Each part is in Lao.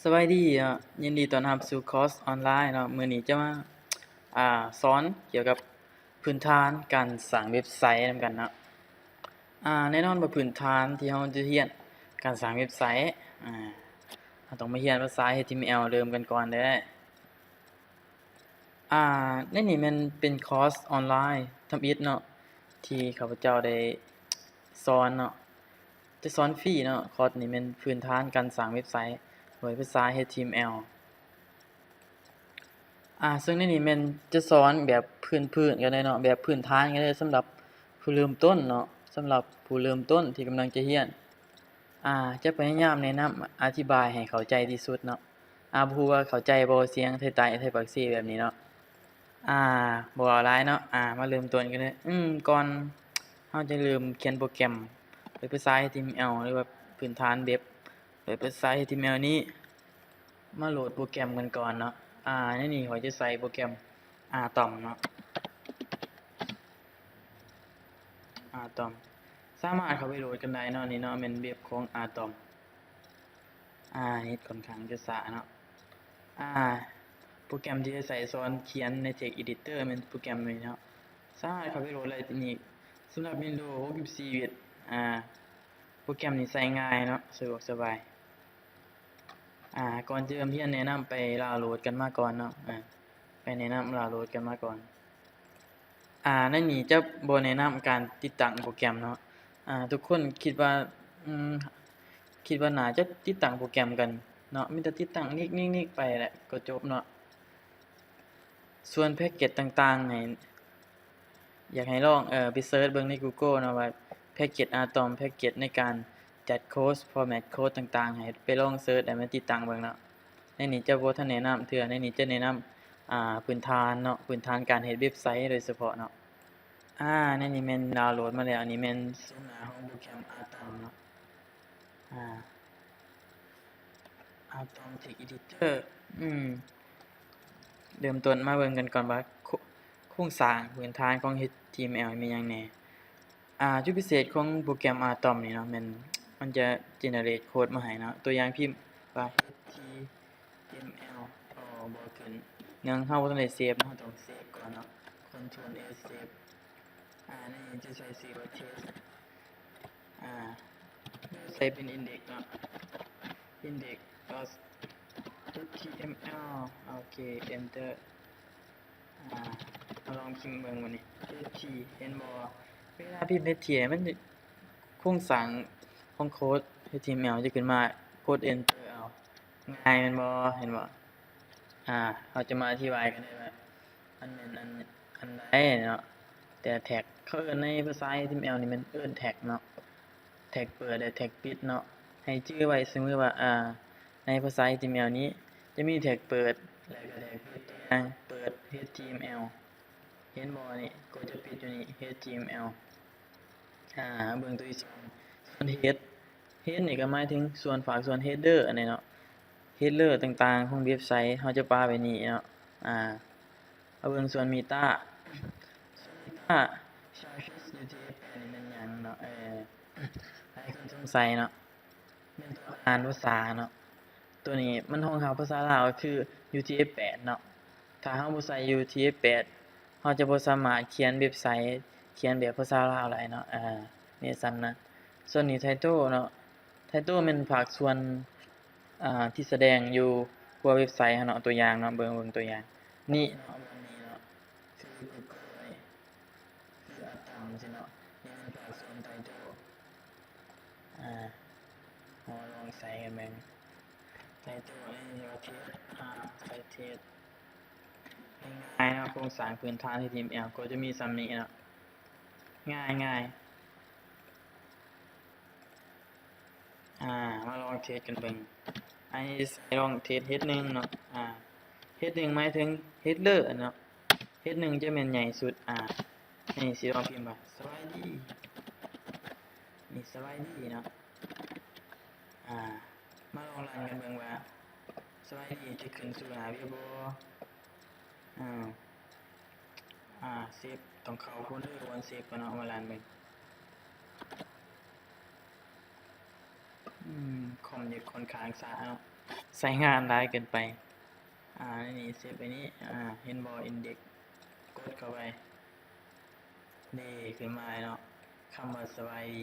ສະບາຍດີເນາະ, ຍິນດີຕ້ອນຮັບສູ່ຄອສອອນລາຍເນາະ. ມື້ນີ້ຈະມາ ອ່າ ສອນກ່ຽວກັບພື້ນຖານການສ້າງເວັບໄຊນຳກັນເນາະ. ອ່າ ແນ່ນອນວ່າພື້ນຖານທີ່ເຮົາຈະຮຽນການສ້າງເວັບໄຊ ອ່າ ເຮົາຕ້ອງມາຮຽນພາສາ ເອັດທີເອັມແອລ ເລີ່ມກັນກ່ອນເດີ້. ອ່າ ໃນນີ້ແມ່ນເປັນຄອສອອນລາຍທຳອິດເນາະ ທີ່ຂ້າພະເຈົ້າໄດ້ສອນເນາະ, ຈະສອນຟຣີເນາະ. ຄອສນີ້ແມ່ນພື້ນຖານການສ້າງເວັບໄຊໂດຍພາສາ ເອັດທີເອັມແອລ. ອ່າ ເຊິ່ງໃນນີ້ແມ່ນຈະສອນແບບພື້ນໆກັນເລີຍເນາະ, ແບບພື້ນຖານກັນເລີຍ ສຳລັບຜູ້ເລີ່ມຕົ້ນເນາະ, ສຳລັບຜູ້ເລີ່ມຕົ້ນທີ່ກຳລັງຈະຮຽນ. ອ່າ ຈະພະຍາຍາມແນະນຳອະທິບາຍໃຫ້ເຂົ້າໃຈທີ່ສຸດເນາະ. ອ່າ ບໍ່ຮູ້ວ່າເຂົ້າໃຈບໍ່ ສຽງໄທໃຕ້ ໄທປາກເຊແບບນີ້ເນາະ. ອ່າ ບໍ່ເວົ້າຫຼາຍເນາະ, ອ່າ ມາເລີ່ມຕົ້ນກັນເລີຍ. ອືມ ກ່ອນເຮົາຈະເລີ່ມຂຽນໂປຣແກຣມໂດຍພາສາ ເອັດທີເອັມແອລ ຫຼືວ່າພື້ນຖານເວັບໂດຍພາສາ ເອັດທີເອັມແອລ ນີ້ ມາໂຫຼດໂປຣແກຣມກັນກ່ອນເນາະ. ອ່າ ໃນນີ້ຂ້ອຍຈະໃສ່ໂປຣແກຣມ Atom ເນາະ, Atom ສາມາດເຂົ້າໄປໂຫຼດກັນໄດ້ເນາະ. ນີ້ເນາະ ແມ່ນເວັບຂອງ Atom. ອ່າ ເຮັດຂ້ອນຂ້າງຈະຊ້າເນາະ. ອ່າ ໂປຣແກຣມທີ່ຈະໃຊ້ສອນຂຽນໃນ Text Editor ແມ່ນໂປຣແກຣມນີ້ເນາະ, ສາມາດເຂົ້າໄປໂຫຼດໄດ້ທີ່ນີ້. ສຳລັບ Windows ຫົກສິບສີ່ບິດ ອ່າ ໂປຣແກຣມນີ້ໃຊ້ງ່າຍເນາະ, ສະດວກສະບາຍ. ອ່າ ກ່ອນຈະເລີ່ມຮຽນ ແນະນຳໄປດາວໂຫຼດກັນມາກ່ອນເນາະ, ອ່າ ໄປແນະນຳດາວໂຫຼດກັນມາກ່ອນ. ອ່າ ໃນນີ້ຈະບໍ່ແນະນຳການຕິດຕັ້ງໂປຣແກຣມເນາະ. ອ່າ ທຸກຄົນຄິດວ່າ ອືມ ຄິດວ່າໜ້າຈະຕິດຕັ້ງໂປຣແກຣມກັນເນາະ, ມີແຕ່ຕິດຕັ້ງນິກໆໆໄປແຫຼະ ກໍຈົບເນາະ. ສ່ວນແພັກເກັດຕ່າງໆ ໃຫ້ ຢາກໃຫ້ລອງ ເອີ ໄປເສີດເບິ່ງໃນ Google ເນາະ ວ່າແພັກເກັດ Atom ແພັກເກັດໃນການຈັດໂຄດ format ໂຄດຕ່າງໆ ໃຫ້ໄປລອງເສີດ ແລ້ວມາຕິດຕັ້ງເບິ່ງເນາະ. ໃນນີ້ຈະບໍ່ທັນແນະນຳເທື່ອ, ໃນນີ້ຈະແນະນຳ ອ່າ ພື້ນຖານເນາະ, ພື້ນຖານການເຮັດເວັບໄຊໂດຍສະເພາະເນາະ. ອ່າ ໃນນີ້ແມ່ນດາວໂຫຼດມາແລ້ວ, ອັນນີ້ແມ່ນໂສມໜ້າຂອງໂປຣແກຣມ Atom ເນາະ. ອ່າ Atom Text Editor ອືມ ເລີ່ມຕົ້ນມາເບິ່ງກັນກ່ອນວ່າ ໂຄ ໂຄງສ້າງພື້ນຖານຂອງ ເອັດທີເອັມແອລ ມີຫຍັງແດ່. ອ່າ ຈຸດພິເສດຂອງໂປຣແກຣມ Atom ນີ້ເນາະ ແມ່ນມັນຈະ generate ໂຄດມາໃຫ້ເນາະ. ຕົວຢ່າງພິມວ່າ ເອັດທີເອັມແອລ ກໍບໍ່ຂຶ້ນ, ເນື່ອງເຮົາບໍ່ທັນໄດ້ເຊບເນາະ, ເຮົາຕ້ອງເຊບກ່ອນເນາະ, Control S save. ອ່າ ນີ້ຈະໃສ່ຊື່ວ່າ test ອ່າ ໃສ່ເປັນ index ເນາະ, index dot html. ໂອເຄ enter. ອ່າ ມາລອງພິມເບິ່ງບາດນີ້ ht ເຫັນບໍ່? ເວລາພິມ ht ມັນ ໂຄງສ້າງຂອງໂຄດ ເອັດທີເອັມແອລ ຈະຂຶ້ນມາ, ກົດ enter ເອົາ. ງ່າຍແມ່ນບໍ່? ເຫັນບໍ່? ອ່າ ເຮົາຈະມາອະທິບາຍກັນໄດ້ວ່າ ມັນແມ່ນອັນ ອັນໃດເນາະ. ແຕ່ tag ເຂົາເອີ້ນໃນພາສາ ເອັດທີເອັມແອລ ນີ້ແມ່ນເອີ້ນ tag ເນາະ, tag ເປີດ ແລະ tag ປິດເນາະ. ໃຫ້ຈື່ໄວ້ສະເໝີວ່າ ອ່າ ໃນພາສາ ເອັດທີເອັມແອລ ນີ້ຈະມີ tag ເປີດ ແລະ ກໍ tag ປິດ. ຕົວຢ່າງ ເປີດ ເອັດທີເອັມແອລ ເຫັນບໍ່? ນີ້ ກໍຈະປິດຢູ່ນີ້ ເອັດທີເອັມແອລ. ອ່າ ເບິ່ງຕົວທີ່ສອງ ສ່ວນ head, head ນີ້ກໍໝາຍເຖິງສ່ວນ ພາກສ່ວນ header ອັນນີ້ເນາະ, header ຕ່າງໆຂອງເວັບໄຊເຮົາຈະປະໄວ້ນີ້ເນາະ. ອ່າ ມາເບິ່ງສ່ວນ meta, ສ່ວນ meta, Surface ຢູ່ທີ່ ແປດ ນີ້ແມ່ນຫຍັງເນາະ? ເອີ ຫຼາຍຄົນສົງໄສເນາະ, ແມ່ນຕົວອ່ານພາສາເນາະ. ຕົວນີ້ມັນຮອງຮັບພາສາລາວ ກໍຄື UTF-eight ເນາະ. ຖ້າເຮົາບໍ່ໃສ່ UTF-eight ເຮົາຈະບໍ່ສາມາດຂຽນເວັບໄຊ ຂຽນແບບພາສາລາວໄດ້ເນາະ. ເອີ ມີສ່ຳນັ້ນ. ສ່ວນນີ້ title ເນາະ, title ແມ່ນພາກສ່ວນ ອ່າ ທີ່ສະແດງຢູ່ຫົວເວັບໄຊເຮົາເນາະ. ຕົວຢ່າງເນາະ, ເບິ່ງ ເບິ່ງຕົວຢ່າງນີ້ເນາະ, ເບິ່ງນີ້ເນາະ, ຄື Google ນີ້ ຄື Atom ຊີ້ເນາະ. ນີ້ແມ່ນພາກສ່ວນ title. ອ່າ ເຮົາລອງໃສ່ກັນເບິ່ງ title ນີ້ວ່າ test ອ່າ ໃສ່ test ງ່າຍໆເນາະ. ໂຄງສ້າງພື້ນຖານ ເອັດທີເອັມແອລ ກໍຈະມີສ່ຳນີ້ເນາະ, ງ່າຍໆ. ອ່າ ມາລອງເທສກັນເບິ່ງ. ອັນນີ້ໃສ່ລອງເທສ head ໜຶ່ງເນາະ. ອ່າ head ໜຶ່ງໝາຍເຖິງ header ເນາະ, head ໜຶ່ງຈະແມ່ນໃຫຍ່ສຸດ. ອ່າ ນີ້ຊິລອງພິມວ່າ ສະບາຍດີ, ນີ້ ສະບາຍດີເນາະ. ອ່າ ມາລອງລັນກັນເບິ່ງວ່າ ສະບາຍດີຈະຂຶ້ນສູ່ໜ້າເວັບບໍ່. ອ່າ ອ່າ ເຊບ ຕ້ອງເຂົ້າໂຟນເດີບ່ອນເຊບກ່ອນເນາະ, ມາລັນເບິ່ງ. ອືມ ຄອມນີ້ຂ້ອນຂ້າງຊ້າເນາະ. ໃຊ້ງານຫຼາຍເກີນໄປ. ອາ ໃນນີ້ ເຊບໄວ້ນີ້ ອາ ເຫັນບໍ່ index ກົດເຂົ້າໄປ ນີ້ຂຶ້ນມາເນາະ ຄຳວ່າສະບາຍດີ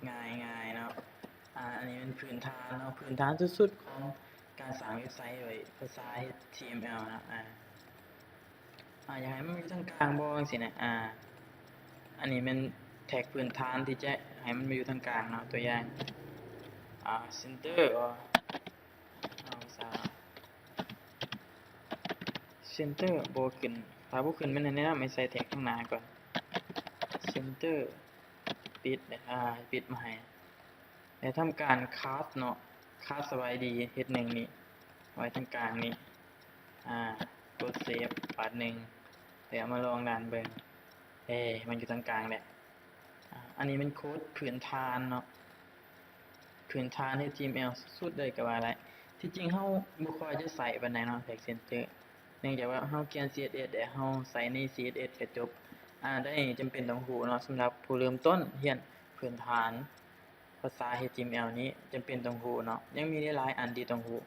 ງ່າຍໆເນາະ. ອາ ອັນນີ້ແມ່ນພື້ນຖານເນາະ ພື້ນຖານສຸດໆຂອງການສ້າງເວັບໄຊໄວ້ພາສາ HTML ເນາະ. ອາ ອາ ຢາກໃຫ້ມັນຢູ່ທາງກາງບໍ່ ຈັ່ງຊີ້ນະ. ອາ ອັນນີ້ແມ່ນແທັກພື້ນຖານທີ່ຈະໃຫ້ມັນມາຢູ່ທາງກາງເນາະ ຕົວຢ່າງ ອາ center ບໍ່ ເອົາສາ center ບໍ່ຂຶ້ນ ຖ້າບໍ່ຂຶ້ນແມ່ນແນະນຳໃຫ້ໃສ່ແທັກທາງໜ້າກ່ອນ center ປິດ ອາ ປິດມາໃຫ້ ແລະ ທຳການ cast ເນາະ cast ສະບາຍດີ ເຮັດໜຶ່ງນີ້ ໄວ້ທາງກາງນີ້ ອາ ກົດ save ບາດໜຶ່ງ ແລ້ວເອົາມາລອງຣັນເບິ່ງ ເອີ ມັນຢູ່ທາງກາງແຫຼະ. ອາ ອັນນີ້ແມ່ນໂຄດພື້ນຖານເນາະ ພື້ນຖານ HTML ສຸດໆເລີຍກໍວ່າໄດ້. ທີ່ຈິງເຮົາບໍ່ຄ່ອຍຈະໃຊ້ປານໃດເນາະ Text Center ເນື່ອງຈາກວ່າເຮົາຂຽນ CSS ແລ້ວເຮົາໃສ່ໃນ CSS ກໍຈົບ. ອາ ໄດ້ ຈຳເປັນຕ້ອງຮູ້ເນາະ ສຳລັບຜູ້ເລີ່ມຕົ້ນຮຽນພື້ນຖານພາສາ HTML ນີ້ ຈຳເປັນຕ້ອງຮູ້ເນາະ ຍັງມີຫຼາຍໆອັນທີ່ຕ້ອງຮູ້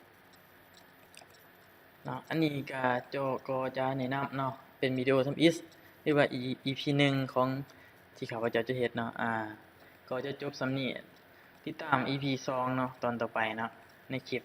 ເນາະ. ອັນນີ້ກໍ ກໍຈະແນະນຳເນາະ ເປັນວິດີໂອທຳອິດ ຫຼືວ່າ EP ໜຶ່ງຂອງທີ່ຂ້າພະເຈົ້າຈະເຮັດເນາະ. ອາ ກໍຈະຈົບສ່ຳນີ້ ຕິດຕາມ EP ສອງເນາະ ຕອນຕໍ່ໄປເນາະ ໃນຄລິບ